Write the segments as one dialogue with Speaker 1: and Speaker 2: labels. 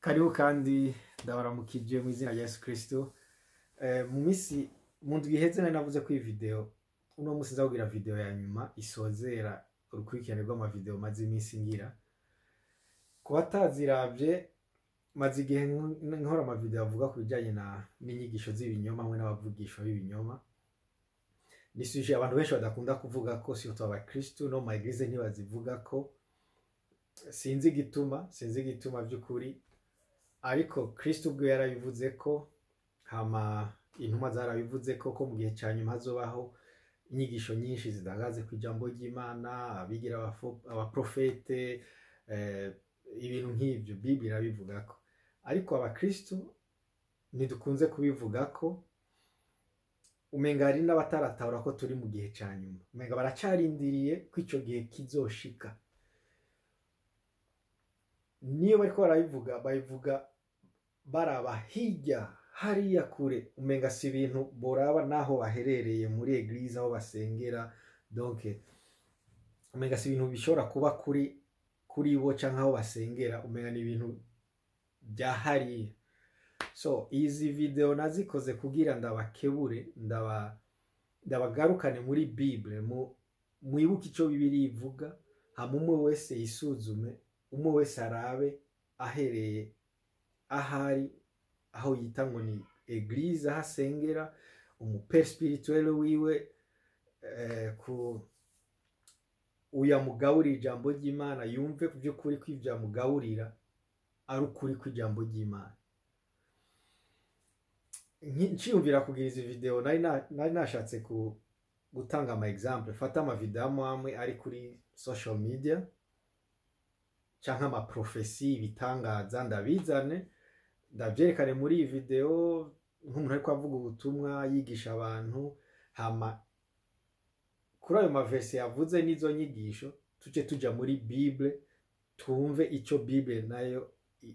Speaker 1: Karibu kandi ndabaramukije mu izina rya Yesu Kristo. Mu misi mu ndwi iheze nari navuze ko iyi video uno musi nza kugira video ya nyuma isozera urukurikirane rw'amavideo maze iminsi ngira. Ku bataziravye, maze igihe nkora amavideo avuga ku bijanye n'inyigisho z'ibinyoma hamwe n'abavugishwa b'ibinyoma. Ni sujet abantu benshi badakunda kuvuga ko, surtout abakristo no mu ma église ntibazivuga ko. Sinzi igituma, sinzi igituma by'ukuri, ariko Kristo ubwe yarabivuze ko, hama intumwa zarabivuze ko mu gihe ca nyuma hazobaho inyigisho nyinshi zidahagaze ku ijambo ry'Imana, abigira abaprofete, ibintu nk'ivyo Bible irabivugako. Ariko abakristo ntidukunze kubivugako, umenga hari n'abataratahura ko turi mu gihe ca nyuma, umenga baracarindiriye ko ico gihe kizoshika. Niyo bariko barabivuga, babivuga baraba hirya hariya kure, umenga si ibintu boraba naho baherereye muri église aho basengera. Donc umenga si ibintu bishobora kuba kuri bo canke aho basengera, umenga ni ibintu bya hariya. So izi video nazikoze kugira ndabakebure, ndabagarukane muri Bible, mu mwibuke ico Bibiliya ivuga, hama umwe wese yisuzume, umwe wese arabe ahereye ahari, aho yita ngo ni église, aho asengera, umu père spirituel wiwe, ku uyu amugaburira ijambo ry'Imana, yumve ku by'ukuri ko ivyo amugaburira ari ukuri kw'ijambo ry'Imana. Nciyumvira kugira izi video, nari nashatse gutanga ama exemple, fata ama video amwe amwe ari kuri social media canke ama prophétie, ibitangaza, ndabizane ndavyerekane muri iyi video nk'umuntu ariko avuga ubutumwa, yigisha abantu, hama kuri ayo ma verset yavuze n'izo nyigisho tuce tuja muri Bible, twumve ico Bible nayo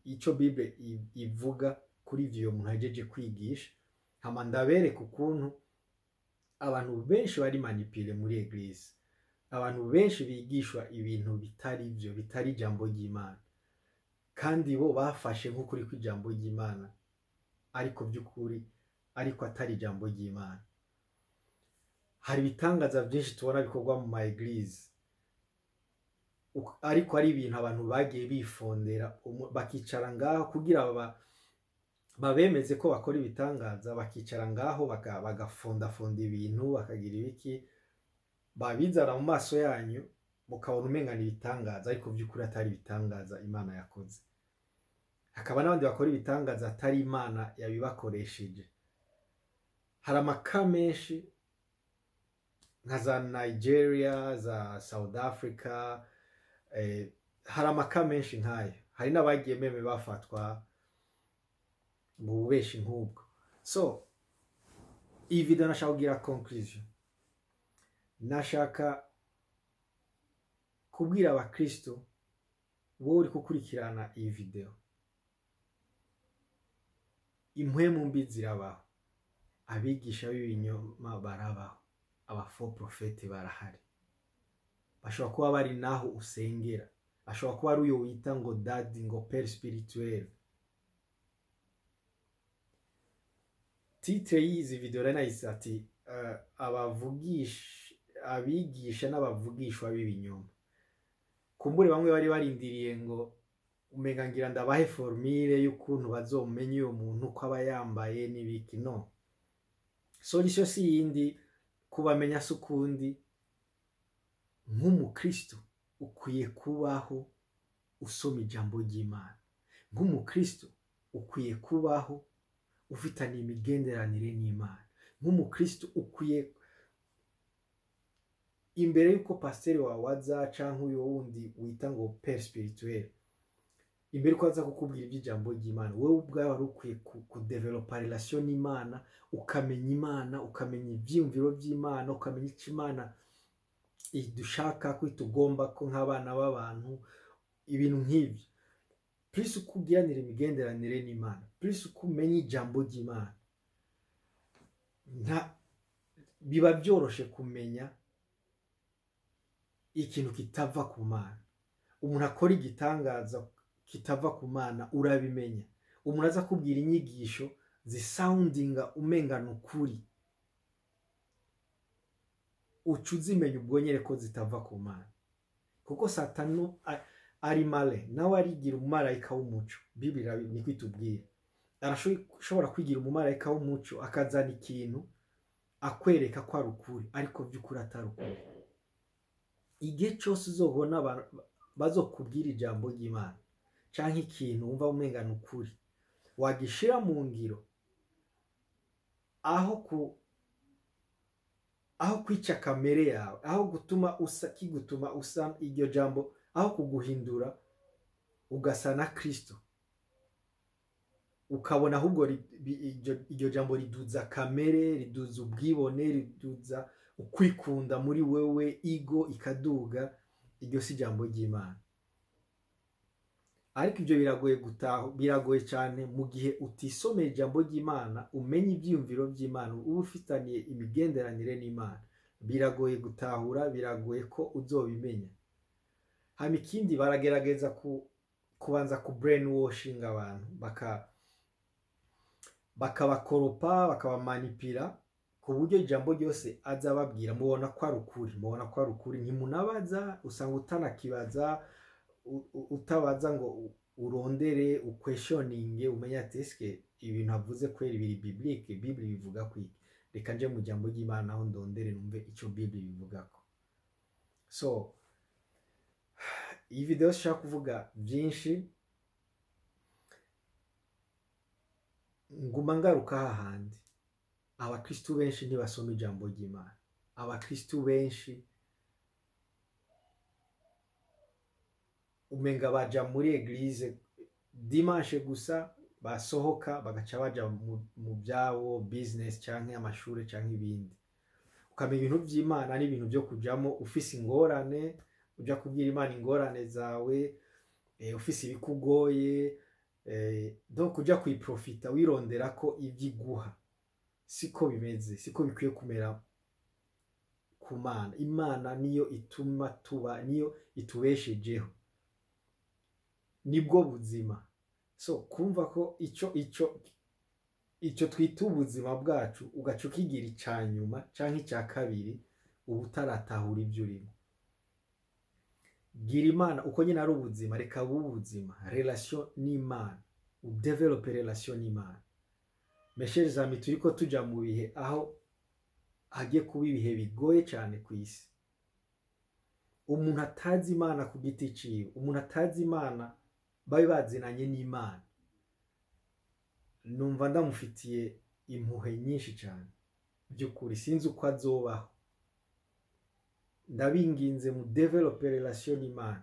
Speaker 1: ico Bible ivuga kuri ivyo uwo muntu ahejeje kwigisha, hama ndabereka ukuntu abantu benshi bari manipulés muri église, abantu benshi bigishwa ibintu bitari byo, bitari ijambo ry'Imana, kandi bo bafashe nk'ukuri kw'ijambo ry'Imana, ariko by'ukuri ariko atari ijambo ry'Imana. Hari ibitangaza byinshi tubona bikorwa mu ma église, ariko ari ibintu abantu bagiye bifondera, bakicara ngaho kugira babemeze ko bakora ibitangaza, bakicara ngaho bagafondafonda ibintu, bakagira ibiki, babizana mu maso yanyu mukabona umenga ni ibitangaza, ariko by'ukuri atari ibitangaza Imana yakoze. Hakaba n'abandi bakora ibitangaza atari Imana yabibakoresheje. Hari amaka menshi nka za Nigeria, za South Africa, hari amaka menshi nk'ayo. Hari n'abagiye même bafatwa mu bubeshi nk'ubwo. So iyi video nashaka kugira conclusion, nashaka kubwira abakristo, wowe uri gukurikirana iyi video, impwemu mbi zirabaho, abigisha b'ibinyoma barabaho, aba faux prophètes barahari, bashobora kuba bari naho usengera, ashobora kuba ari uyo wita ngo daddy, ngo père spirituel. Titre y'izi video rero nayise ati abavugisha, abigisha n'abavugishwa b'ibinyoma. Kumbure bamwe bari barindiriye ngo umenga ngira ndabahe formule y'ukuntu bazomenya uyo muntu ko aba yambaye n'ibiki. No solution si yindi, kubamenya si ukundi. Nk'umukristo ukwiye kubaho usoma ijambo ry'Imana, nk'umukristo ukwiye kubaho ufitanye imigenderanire n'Imana, nk'umukristo ukwiye imbere y'uko pasiteri wawe aza canke uyo wundi wita ngo père spirituel, imbere yuko aza kukubwira iby'ijambo ry'Imana, wowe ubwawe wari ukwiye kudevelopa relation n'Imana, ukamenya Imana, ukamenya ivyiyumviro vy'Imana, ukamenya ico Imana idushaka ko itugomba ko nk'abana b'abantu, ibintu nk'ivyo. Plus uko ugiranira imigenderanire n'Imana, plus uko umenya ijambo ry'Imana, nta biba byoroshe kumenya ikintu kitava ku Mana. Umuntu akora igitangaza kitava ku Mana urabimenya. Umuntu aza kubwira inyigisho zisoundinga umenga nukuri, uca uzimenya ubwo nyene ko zitava ku Mana, kuko Satani ari male, nawe arigira umumarayika w'umuco. Bibiliya niko itubwira, arashobora kwigira umumarayika w'umuco akazana ikintu akwereka ko ari ukuri, ariko by'ukuri atari ukuri. Igihe cyose uzobona bazokubwira ijambo ry'Imana canke ikintu wumva umenga ni ukuri, wagishira mu ngiro, aho kwica kamere yawe, aho gutuma usa, kigutuma usa iryo jambo, aho kuguhindura ugasa na Kristo, ukabona ahubwo iryo jambo riduza kamere, riduza ubwibone, riduza ukwikunda muri wewe, ego ikaduga, iryo si ijambo ry'Imana. Ariko ibyo biragoye gutaha, biragoye cyane mu gihe utisomeye ijambo ry'Imana, umenye ibyiyumviro by'Imana, uba ufitaniye imigenderanire n'Imana. Biragoye gutahura, biragoye ko uzobimenya. Hama ikindi, baragerageza kubanza ku brainwashing abantu, bakabakoropa, bakabamanipira, ku buryo ijambo ryose aza ababwira mubona ko ari ukuri, mubona ko ari ukuri, ntimunabaza. Usanga utanakibaza, utabaza ngo urondere, uquestioninge, umenye ati: "Eske ibintu avuze kweri biri biblique? Bible bivuga kwiki? Reka nje mu jambo ry'Imana aho ndondere numve ico Bible bivugako." So iyi video sinshaka kuvuga byinshi, nguma ngaruka hahandi: abakristu benshi ntibasoma ijambo ry'Imana. Abakristu benshi umenga baja muri église dimanche gusa, basohoka bagaca baja mu byabo, business canke amashure canke ibindi. Ukamenya ibintu vy'Imana n'ibintu byo kujamo ufise ingorane, uja kubwira Imana ingorane zawe, ufise ibikugoye, donc uja kuyiprofita, wirondera ko ivyo iguha. Siko bimeze, siko bikwiye kumera ku Mana. Imana niyo ituma tuba, niyo itubeshejeho, nibwo buzima. So kumva ko ico twita ubuzima bwacu ugaca ukigira ica nyuma canke ica kabiri, uba utaratahura ibyo urimo. Gira Imana uko nyine ari ubuzima, reka bube ubuzima, relation n'Imana, udéveloppe relation n'Imana. Mes chers amis, turiko tuja mu bihe aho hagiye kuba ibihe bigoye cyane ku isi. Umuntu atazi Imana ku giti ciwe, umuntu atazi Imana babe bazinanye n'Imana, numva ndamufitiye impuhwe nyinshi cyane by'ukuri, sinzi uko azobaho. Ndabinginze mu développe relation n'Imana,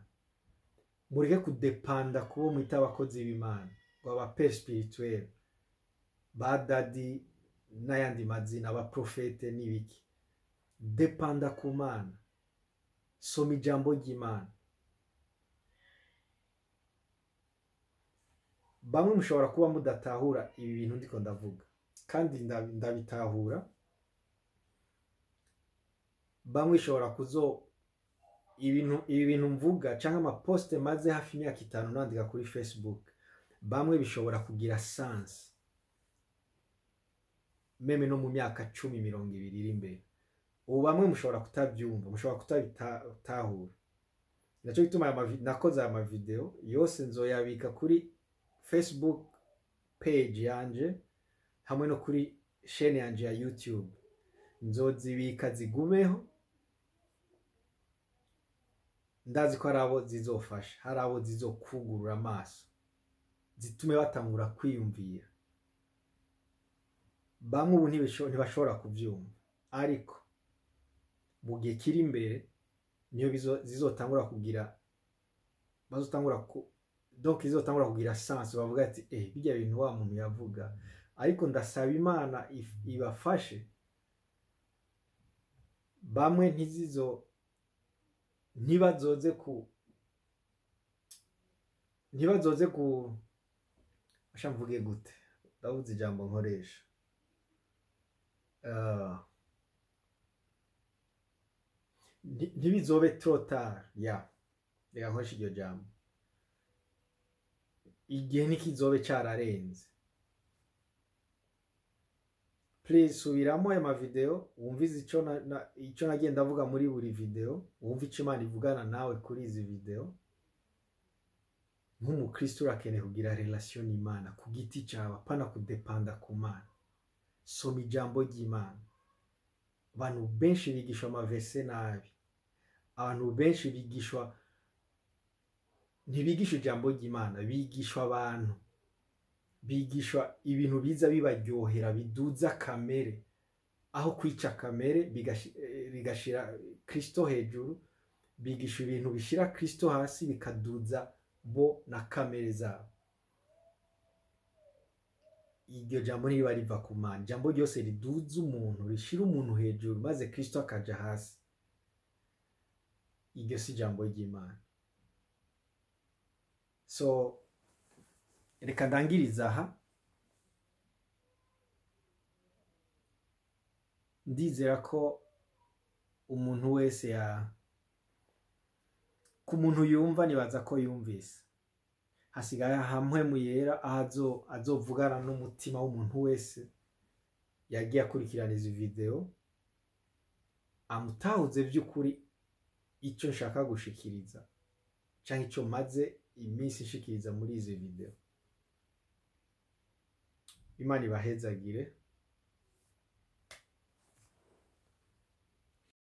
Speaker 1: mureke kudepanda kubo mwita abakozi b'Imana, ngo aba père spirituel, ba daddy n'ayandi mazina, abaprofete n'ibiki. Depanda ku Mana, soma ijambo ry'Imana. Bamwe mushobora kuba mudatahura ibi bintu ndiko ndavuga, kandi ndabitahura. Bamwe ishobora kuzo ibintu, ibi bintu mvuga cyangwa amaposte maze hafi imyaka 5 nandika kuri Facebook, bamwe bishobora kugira sens même no mu myaka 10, 20 iri imbere. Ubu bamwe mushobora kutabyumva, mushobora kutabitahura. Nacyo gituma nakoze aya mavideo yose, nzoyabika kuri Facebook page yanje hamwe no kuri chaîne yanje ya YouTube. Nzozibika zigumeho. Ndazi ko hari abo zizofasha, hari abo zizokugurura amaso, zitume batangura kwiyumvira. Bamwe ubu ntibashobora kubyumva, ariko mu gihe kiri imbere niyo zizotangura kugira, bazotangura ku, donc izotangura kugira sens, bavuga ati: "Eh, bijya bintu wa muntu yavuga." Ariko ndasaba Imana ibafashe. Bamwe ntibazoze ku, asha mvuge gute, ndabuze ijambo nkoresha. Ntibizobe trop tard, ya reka nkoreshe iryo jambo. Igihe ntikizobe cararenze. Please, subiramo ayo mavideo, wumvize ico nagiye ndavuga muri buri video, wumve ico Imana ivugana nawe kuri izi video. Nk'umukristo urakeneye kugira relation n'Imana ku giti cawe, apana kudepanda ku Mana. Soma ijambo ry'Imana. Abantu benshi bigishwa amavese nabi, abantu benshi bigishwa, ntibigishwa ijambo ry'Imana, bigishwa abantu, bigishwa ibintu biza bibaryohera, biduza kamere aho kwica kamere, bigashira Kristo hejuru. Bigisha ibintu bishira Kristo hasi, bikaduza bo na kamere zabo. Iryo jambo ntiriba riva ku Mana. Ijambo ryose riduza umuntu, rishira umuntu hejuru maze Kristo akaja hasi, iryo si ijambo ry'Imana. So reka ndangiriza aha. Ndizera ko umuntu wese ya ku muntu yumva, nibaza ko yumvise. Hasigaye hamwe mu yera aho azovugana n'umutima w'umuntu wese yagiye akurikirana izi video, amutahuze by'ukuri icyo nshaka gushikiriza canke icyo maze iminsi nshikiriza muri izi video. Imana ibahezagire.